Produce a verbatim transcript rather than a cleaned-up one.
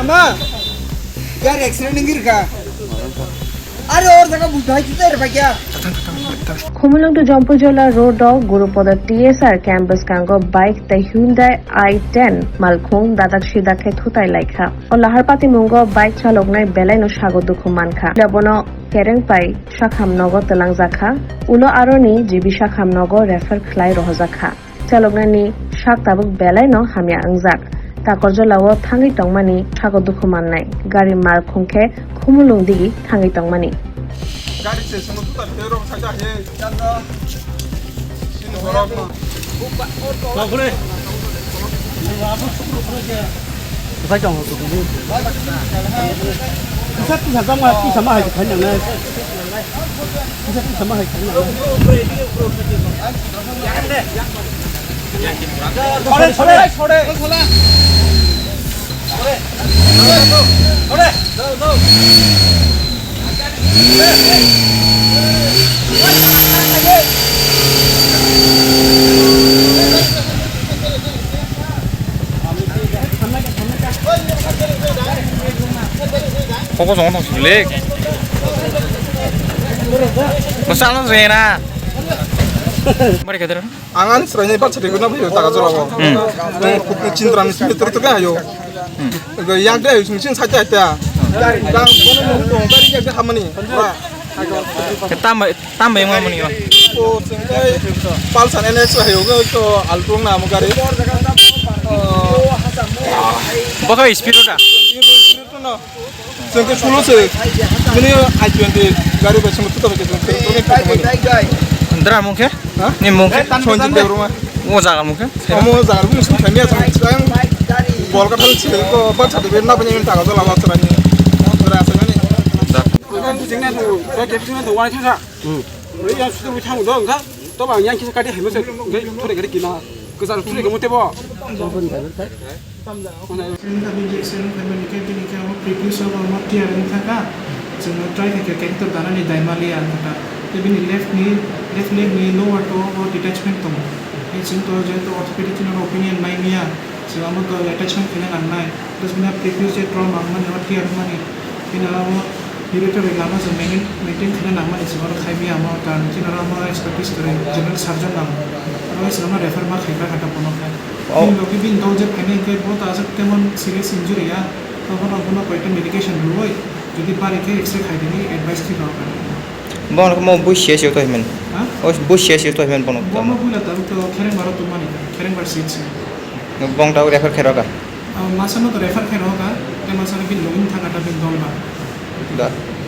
Ma, yar accident nang girka. Are or jaga budhai kitar bagya. Khumulwng to Jampui Jola road o Gurupada T S R campus kango bike tei Hyundai i ten malkhung dadak sidak khe thutai laikha. O lahar patimungo bike chaloknai belai no sago dukhu mankha. Abono kereng pai sakham nogo twlangjakha. Ulo aroni G B sakham nogo refer khlai rohojakha. Chaloknani sak tabuk belai no hamya wngjak. Takorjala o thangwi tongmani sago dukhu mannai. Gari malkhung khe Khumulwng digi thangwi tongmani. Gari se sunu tuta khe rong saja he. Sini borok no. Kwchak tong ho, kwchak tong ho. Kwchak tisa tamo, tisa ma hai khaina nai. Kwchak tisa ma hai khaina nai. Sore, sore, sore. Koko song tong sile. Masala zena. Mari kadar. Ang ani chwraini bachari guna phaio taga jora o. Hmm. Chindra ni simi tor tor ayo. Hmm. Ego yak de ayo simi chin saita ta. Gang bono mo to gari yak de hamani. Tam tam bai mo mani. Ko sengkai Pulsar N S ayo go to Alto na mo gari. Baka speed ota. Chwng khe sulo se. Bini I twenty gari bai chwng tuta bai chwng khe. Dra mung khe? Ha? Ni mung khe? Sanjit Debbarma. O jaga mung khe? Omo jaga mung sung thani asang chang. Bol ka thal se ko ba chati be na bani ta ga la ba chara ni. Dra sa ni. Da. Ko kan tu jingna tu, ko ke tu na tu wai tha. Hmm. Ri ya su tu thang do ga. To ba yang kisa ka de hemo se. Ngai thore gari kina. Ko sa thore ga mo te bo. Sini kami je sini kami ni kami ni kami preview so mo tiar ni thaka. Sini try ke ke to dana ni daimali an thaka. Te bini left ni, left leg ni lower to o detachment tong. Ni sini to je to orthopedic ni opinion mai niya. Sini amo to attachment kene nang nai. Terus bini preview je trauma mani o tiar mani. Bini amo Puritory lama se maintain, maintain khaina nangmani se oro khai maya amo ta nokhin aro amo expertise kwrwi general surgeon nang aro se amo refer ma khaikha kha ta bono khai. Oh. Bini logi bini dol je phainai hwnkhe bo ta aswk temon serious injury ya, to bono bono koita medication rwui jodi bari khe X-ray khai dini advice khe rok. Bono mo bui siya siya to himen. Ha? O bui siya siya to himen bono. Bono bui la tabuk to khereng baro tongmani, khereng bar seat se. Bong tabuk refer khe rok. Ah, masa no to refer khe rok, te masa no bini logi thang kha ta bini dol ba. Da.